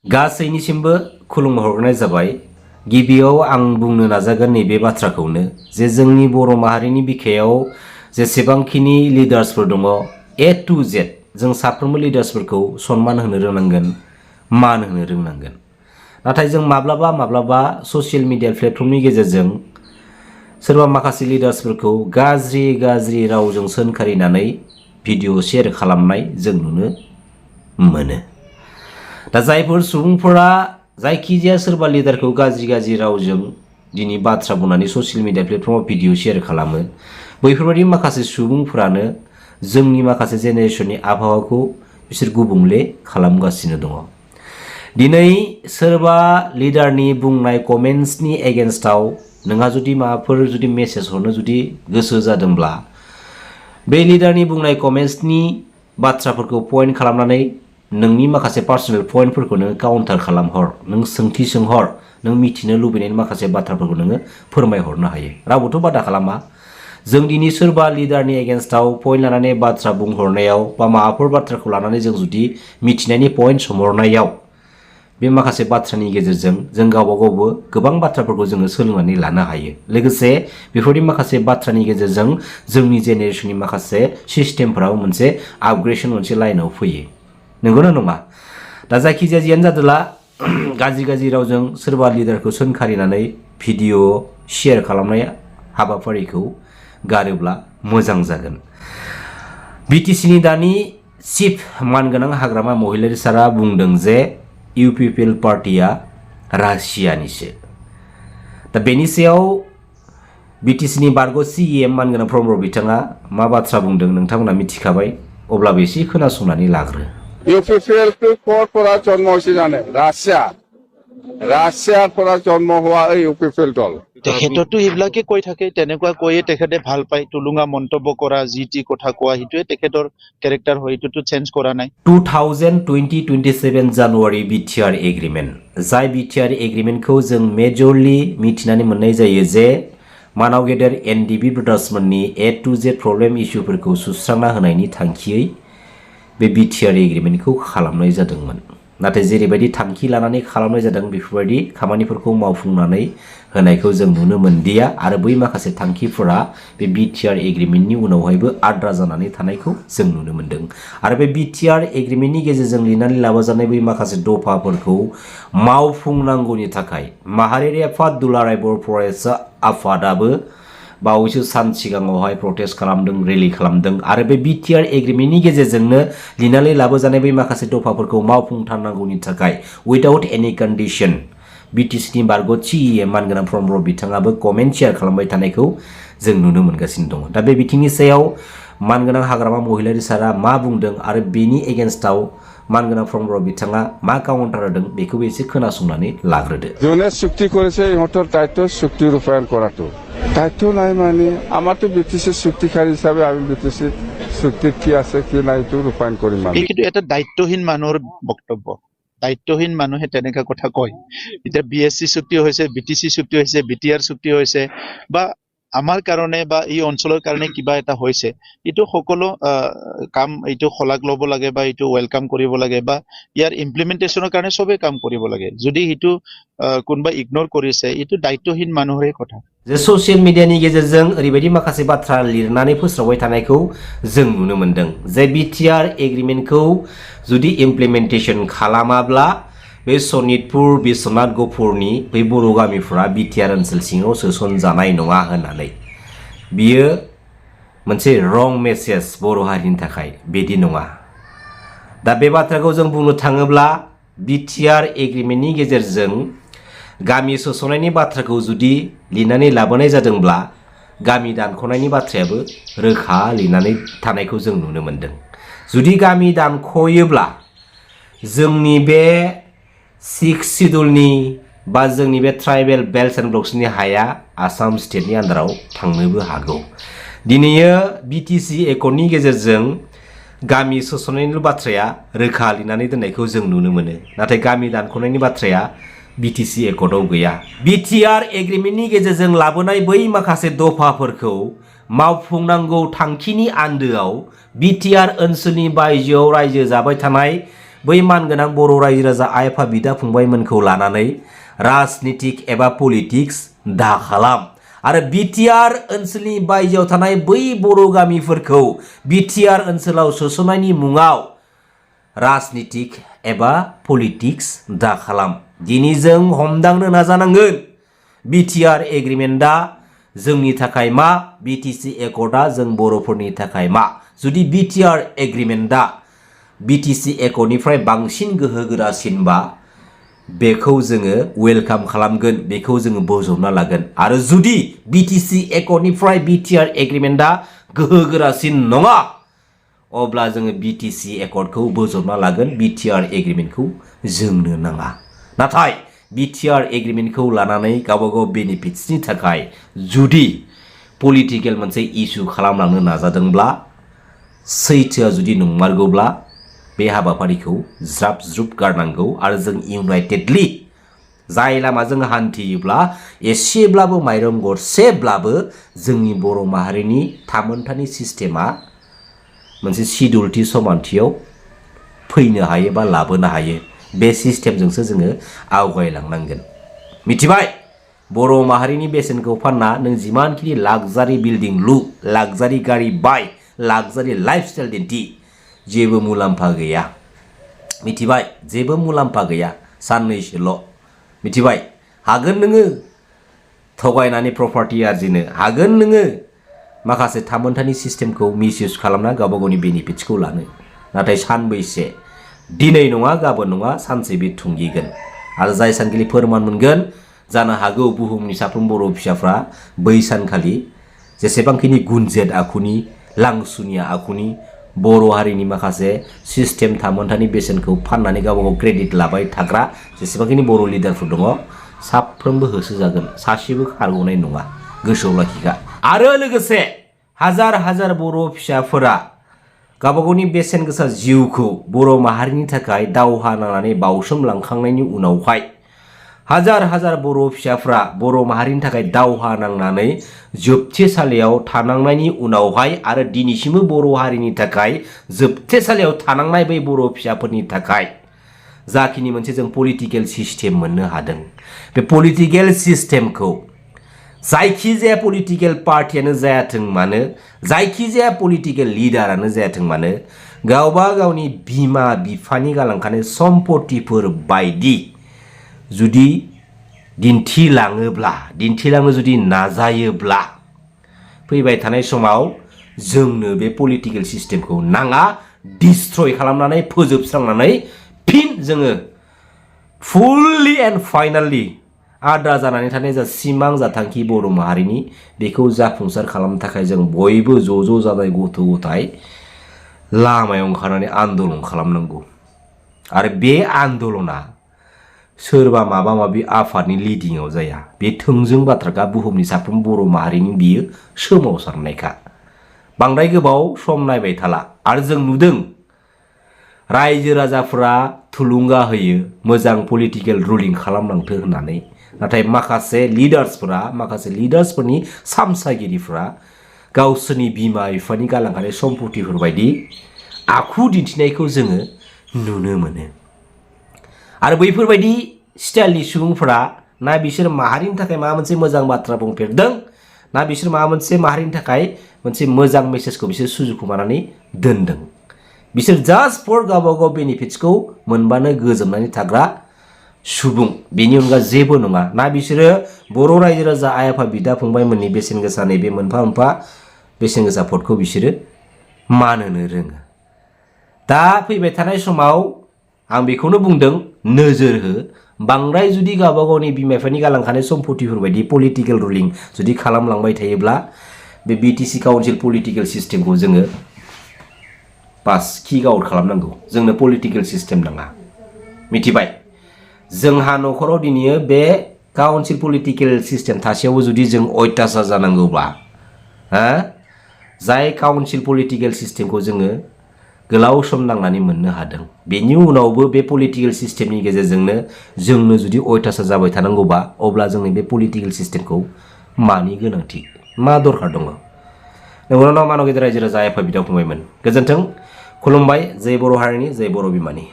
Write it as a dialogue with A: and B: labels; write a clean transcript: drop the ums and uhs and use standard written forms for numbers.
A: गासैनिसिमबो खुलुमहरनाय जाबाय। गिबियाव आं बुंनो नाजागोन नैबे बाथ्राखौनो जे जोंनि बर' माहारिनि बिखायाव जेसेबांखिनि लिडार्सफोर दङ ए टु जेड जों साफ्रोमबो लिडार्सफोरखौ सनमान होनो रोंनांगोन, मान होनो रोंनांगोन। नाथाय जों माब्लाबा ससियेल मिडिया प्लेटफर्मनि गेजेरजों सोरबा माखासे लिडार्सफोरखौ गाज्रि रावजों सोंखारिनानै भिडिअ शेयार खालामनाय जों नुनो मोनो। दा जायफोर सुबुंफोरा जायखिजाया सोरबा लिडारखौ गाज्रि रावजों दिनै बाथ्रा बुंनानै ससियेल मिडिया प्लेटफर्माव भिडिअ शेयार खालामो, बैफोरबायदि माखासे सुबुंफोरानो जोंनि माखासे जेनेरेशननि आबहावाखौ बिसोर गुबुंले खालामगासिनो दङ। दिनै सोरबा लिडारनि बुंनाय कमेन्ट्सनि एगेन्स्टआव नोंहा जुदि माबाफोर मेसेज हरनो गोसो जादोंब्ला बे लिडारनि बुंनाय कमेन्ट्सनि बाथ्राफोरखौ पइन्ट खालामनानै नोंनि माखासे पार्सनेल पइन्टफोरखौ नोङो काउन्टार खालामहर, नों सोंथि सोंहर, नों मिथिनो लुबैनायनि माखासे बाथ्राफोरखौ नोङो फोरमायहरनो हायो। रावबोथ' बादा खालामा। जों दिनै सोरबा लिडारनि एगेन्स्टआव पइन्ट लानानै बाथ्रा बुंहरनायाव बा माबाफोर बाथ्राखौ लानानै जों जुदि मिथिनायनि पइन्ट सोंहरनायाव बे माखासे बाथ्रानि गेजेरजों जों गावबा गावबो गोबां बाथ्राफोरखौ जोङो सोलोंनानै लानो हायो। लोगोसे बेफोरनि माखासे बाथ्रानि गेजेरजों जोंनि जेनेरेशननि माखासे सिस्टेमफोराव मोनसे आपग्रेडेसन मोनसे लाइनाव फैयो। नंगौना नङा? दा जायखिजाया जियानो जादोला गाज्रि रावजों सोरबा लिडारखौ सोंखारिनानै भिडिअ शेयार खालामनाय हाबाफारिखौ गारोब्ला मोजां जागोन। BTCनि दानि चिफ मानगोनां हाग्रामा महिलारि सारा बुंदों जे इउपिपिएल पार्टिया रासियानिसो। दा बेनि सायाव BTCनि बारग' CEM मानगोनां प्रमद बिथाङा मा बाथ्रा बुंदों नोंथांमोना मिथिखाबाय, अब्लाबो एसे खोनासंनानै लाग्रो।
B: ইউপিপিএল ক'ৰ পৰা জন্ম হৈছে জানে? ৰাছিয়াৰ পৰা জন্ম হোৱা এই ইউপিপিএল দল।
C: তেখেততো এইবিলাকে কৈ থাকে, তেনেকুৱা কৈয়ে তেখেতে ভাল পায়, টুলুঙা মন্তব্য কৰা, যি টি কথা কোৱা, সেইটোৱে তেখেতৰ কেৰেক্টাৰ হয়, এইটোতো চেঞ্জ কৰা নাই।
A: 2027 জানুৱাरि BTR एग्रीमेंट, जाय BTR एग्रीमेंटखौ जों मेजरलि मिथिनानै मोननाय जायो जे मानाव गेदेर NDB ब्रादार्समोननि A to Z प्रब्लेम इस्युफोरखौ सुस्रांना होनायनि थांखियै बे BTR एग्रीमेंटखौ खालामनाय जादोंमोन। नाथाय जेरैबायदि थांखि लानानै खालामनाय जादों बेफोरबायदि खामानिफोरखौ मावफुंनानै होनायखौ जों नुनो मोनदिया आरो बै माखासे थांखिफोरा बे BTR एग्रीमेंटनि उनावहायबो आद्रा जानानै थानायखौ जों नुनो मोनदों। आरो बे BTR एग्रीमेंटनि गेजेरजों लिरनानै लाबोजानाय बै माखासे दफाफोरखौ मावफुंनांगौनि थाखाय माहारियारि आफाद दुलाराय बर' फरायसा आफादाबो बावैसो सान सिगाङावहाय प्रटेस्ट खालामदों, रेलि खालामदों आरो बे BTR एग्रीमेंटनि गेजेरजोंनो लिरनानै लाबोजानाय बै माखासे दफाफोरखौ मावफुंथारनांगौनि थाखाय उइदाउट एनि कन्डिशन BTCनि बारग' CEM मानगोनां प्रमद बिथाङाबो कमेन्ट शेयार खालामबाय थानायखौ जों नुनो मोनगासिनो दङ। दा बे बिथिंनि सायाव मानगोनां हाग्रामा महिलारि सारा मा बुंदों आरो बेनि एगेन्स्टआव मानगोनां प्रमद बिथाङा मा काउन्टार होदों बेखौबो एसे खोनासंनानै लाग्रोदो।
B: যোনে চুক্তি কৰিছে ইহঁতৰ দায়িত্ব চুক্তি ৰূপায়ণ কৰাটো। দায়িত্ব নাই মানে আমাৰতো BTC চুক্তিকাৰী হিচাপে আমি BTC চুক্তিত কি আছে কি নাই এইটো ৰূপায়ণ কৰিম।
C: কিন্তু এটা দায়িত্বহীন মানুহৰ বক্তব্য। দায়িত্বহীন মানুহে তেনেকা কথা কয়। এতিয়া BSC চুক্তি হৈছে, BTC চুক্তি হৈছে, BTR চুক্তি হৈছে, বা আমাৰ কাৰণে বা এই অঞ্চলৰ কাৰণে কিবা এটা হৈছে, এইটো সকলো কাম এইটো শলাগ ল'ব লাগে বা এইটো ৱেলকাম কৰিব লাগে বা ইয়াৰ ইমপ্লিমেণ্টেশ্যনৰ কাৰণে চবেই কাম কৰিব লাগে। যদি সেইটো কোনোবা ইগনৰ কৰিছে, এইটো দায়িত্বহীন মানুহৰে কথা।
A: जे ससियेल मिडियानि गेजेरजों ओरैबायदि माखासे बाथ्रा लिरनानै फोस्रावबाय थानायखौ जों नुनो मोनदों जे BTR एग्रीमेंटखौ जुदि इमप्लिमेन्टेसन खालामाब्ला बे सनितपुर बिश्वनाथ गफुरनि बै बर' गामिफोरा BTR ओनसोल सिङाव सोसनजानाय नङा होननानै। बियो मोनसे रं मेसेज बर' हारिनि थाखाय, बिदि नङा। दा बे बाथ्राखौ जों बुंनो थाङोब्ला BTR एग्रीमेंटनि गेजेरजों गामि सोसननायनि बाथ्राखौ जुदि लिरनानै लाबोनाय जादोंब्ला गामि दानख'नायनि बाथ्रायाबो रोखा लिरनानै थानायखौ जों नुनो मोनदों। जुदि गामि दानख'योब्ला जोंनि बे 6 शिड्युलनि बा जोंनि बे ट्राइबेल बेल्ट्स एन्ड ब्लक्सनि हाया आसाम स्टेटनि आन्दाराव थांनोबो हागौ। दिनैयो BTC एकर्डनि गेजेरजों गामि सोसननायनि बाथ्राया रोखा लिरनानै दोननायखौ जों नुनो मोनो, नाथाय गामि दानख'नायनि बाथ्राया BTC एकर्डआव गैया। BTR एग्रीमेंटनि गेजेरजों लाबोनाय बै माखासे दफाफोरखौ मावफुंनांगौ थांखिनि आन्दोआव BTR ओनसोलनि बायजोआव रायजो जाबाय थानाय बै मानगोनां बर' रायजो राजा आइ आफा बिदा फंबायमोनखौ लानानै राजनितिक एबा पलिटिक्स दा खालाम आरो बिटिआर ओनसोलनि बायजोआव थानाय बै बर' गामिफोरखौ बिटिआर ओनसोलाव सोसननायनि मुङाव राजनितिक एबा पलिटिक्स दा खालाम। दिनै जों हमदांनो नाजानांगोन बिटिआर एग्रिमेन्टआ जोंनि थाखाय मा, बिटिसि एकर्डआ जों बर'फोरनि थाखाय मा। जुदि बिटिआर एग्रिमेन्टआ बिटिसि एकर्डनिफ्राय बांसिन गोहोगोरासिनबा बेखौ जोङो वेलकाम खालामगोन, बेखौ जोङो बोजबना लागोन। आरो जुदि बिटिसि एकर्डनिफ्राय बिटिआर एग्रिमेन्टआ गोहोगोरासिन नङा अब्ला जोङो बिटिसि एकर्डखौ बोजबना लागोन, बिटिआर एग्रिमेन्टखौ जोंनो नाङा। नाथाय बिटिआर एग्रिमेन्टखौ लानानै गावबागाव बेनिफिट्सनि थाखाय जुदि पलिटिकेल मोनसे इस्यु खालामलांनो नाजादोंब्ला, सैथोआ जुदि नंमारगौब्ला बे हाबाफारिखौ ज्राब ज्रुब गारनांगौ आरो जों इउनाइटेडलि जाय लामाजों हान्थियोब्ला एसेब्लाबो माइरं गरसेब्लाबो जोंनि बर' माहारिनि थामोनथानि सिस्टेमा मोनसे सिडुलथि समानथियाव फैनो हायो बा लाबोनो हायो। बे सिस्टेमजोंसो जोङो आवगायलांनांगोन। मिथिबाय? बर' माहारिनि बेसेनखौ फानना नों जिमानखिनि लाक्जारि बिल्डिं लु, लाक्जारि गारि बाय, लाक्जारि लाइफस्टाइल दिन्थि, जेबो मुलाम्फा गैया। मिथिबाय? जेबो मुलाम्फा गैया, साननैसोल'। मिथिबाय? हागोन नोङो थगायनानै प्रपार्टि आरजिनो, हागोन नोङो माखासे थामोनथानि सिस्टेमखौ मिसइउज खालामना गावबा गावनि बेनिफिट्सखौ लानो, नाथाय सानबैसे, दिनै नङा गाबोन नङा सानसे बे थुंगिगोन। आरो जाय सानखालि फोरमान मोनगोन, जानो हागौ बुहुमनि साफ्रोम बर' फिसाफ्रा बै सानखालि जेसेबांखिनि गुनजेत आखुनि, लांसुनिया आखुनि बर' हारिनि माखासे सिस्टेम थामोनथानि बेसेनखौ फाननानै गावबा गाव क्रेडिट लाबाय थाग्रा जेसेबांखिनि बर' लिडारफोर दङ, साफ्रोमबो होसोजागोन, सासेबो खारग'नाय नङा, गोसोआव लाखिखा। आरो लोगोसे हाजार हाजार बर' फिसाफोरा गावबा गावनि बेसेन गोसा जिउखौ बर' माहारिनि थाखाय दावहा नांनानै बाउसोमलांखांनायनि उनावहाय हाजार हाजार बर' फिसाफ्रा बर' माहारिनि थाखाय दावहा नांनानै जोबथेसालियाव थानांनायनि उनावहाय आरो दिनैसिमबो बर' हारिनि थाखाय जोबथेसालियाव थानांनाय बै बर' फिसाफोरनि थाखाय जाखिनि मोनसे जों पलिटिकेल सिस्टेम मोननो हादों, बे पलिटिकेल सिस्टेमखौ जायखिजाया पलिटिकेल पार्टियानो जायाथों मानो, जायखिजाया पलिटिकेल लिडारानो जायाथों मानो, गावबा गावनि बिमा बिफानि गालांखानाय सम्पतिफोर बायदि जुदि दिन्थिलांनो जुदि नाजायोब्ला फैबाय थानाय समाव जोंनो बे पलिटिकेल सिस्टेमखौ नाङा, डिस्ट्रय खालामनानै फोजोबस्रांनानै फिन जोङो फुल्लि एन्ड फाइनालि आद्रा जानानै थानाय जा सिमां जाथांखि बर' माहारिनि, बेखौ जाफुंसार खालामनो थाखाय जों बयबो ज' जानाय गथ' गथाय लामायाव ओंखारनानै आन्दलन खालामनांगौ। आरो बे आन्दलना सोरबा माबा माबि आफादनि लिडिंआव जाया, बे थोंजों बाथ्राखा, बुहुमनि साफ्रोम बर' माहारिनि बियो सोमावसारनायखा। बांद्राय गोबाव सम नायबाय थाला। आरो जों नुदों रायजो राजाफोरा थुलुंगा होयो मोजां पलिटिकेल रुलिं खालामलांथो होननानै, नाथाय माखासे लिडार्सफोरनि सामसागिरिफ्रा गावसोरनि बिमा बिफानि गालांखानाय सम्पतिफोर बायदि आखु दिन्थिनायखौ जोङो नुनो मोनो। आरो बैफोरबायदि स्टाइलनि सुबुंफोरा ना बिसोर माहारिनि थाखाय माबा मोनसे मोजां बाथ्रा बुंफेरदों, ना बिसोर माबा मोनसे माहारिनि थाखाय मोनसे मोजां मेसेजखौ बिसोर सुजुखुमानानै दोनदों। बिसोर जास्ट फर गावबा गाव बेनिफिट्सखौ मोनबानो गोजोमनानै थाग्रा सुबुं, बेनि अनगा जेबो नङा। ना बिसोरो बर' रायजो राजा आइ आफा बिदा फंबायमोननि बेसेन गोसा नैबे मोनफा मोनफा बेसेन गोसा भटखौ बिसोरो मान होनो रोङो। दा फैबाय थानाय समाव आं बेखौनो बुंदों, नोजोर हो, बांद्राय जुदि गावबा गावनि बिमा बिफानि गालांखानाय सम्पतिफोर बायदि पलिटिकेल रुलिं जुदि खालामलांबाय थायोब्ला बे बिटिसि काउन्सिल पलिटिकेल सिस्टेमखौ जोङो पास किक आउट खालामनांगौ। जोंनो पलिटिकेल सिस्टेम नाङा। मिथिबाय? जोंहा न'खराव दिनै बे काउन्सिल पलिटिकेल सिस्टेम थासेयावबो जुदि जों अयथासार जानांगौब्ला, जाय काउन्सिल पलिटिकेल सिस्टेमखौ जोङो गोलाव सम नांनानै मोननो हादों, बेनि उनावबो बे पलिटिकेल सिस्टेमनि गेजेरजोंनो जोंनो जुदि अयथासार जाबाय थानांगौबा अब्ला जोंनि बे पलिटिकेल सिस्टेमखौ मानि गोनांथि, मा दरखार दङ? नंगौना नङा मानव गेदेर रायजो राजा आइ आफा बिदा फंबायमोन? गोजोन्थों, खुलुमबाय। जय बर' हारिनि, जय बर' बिमानि।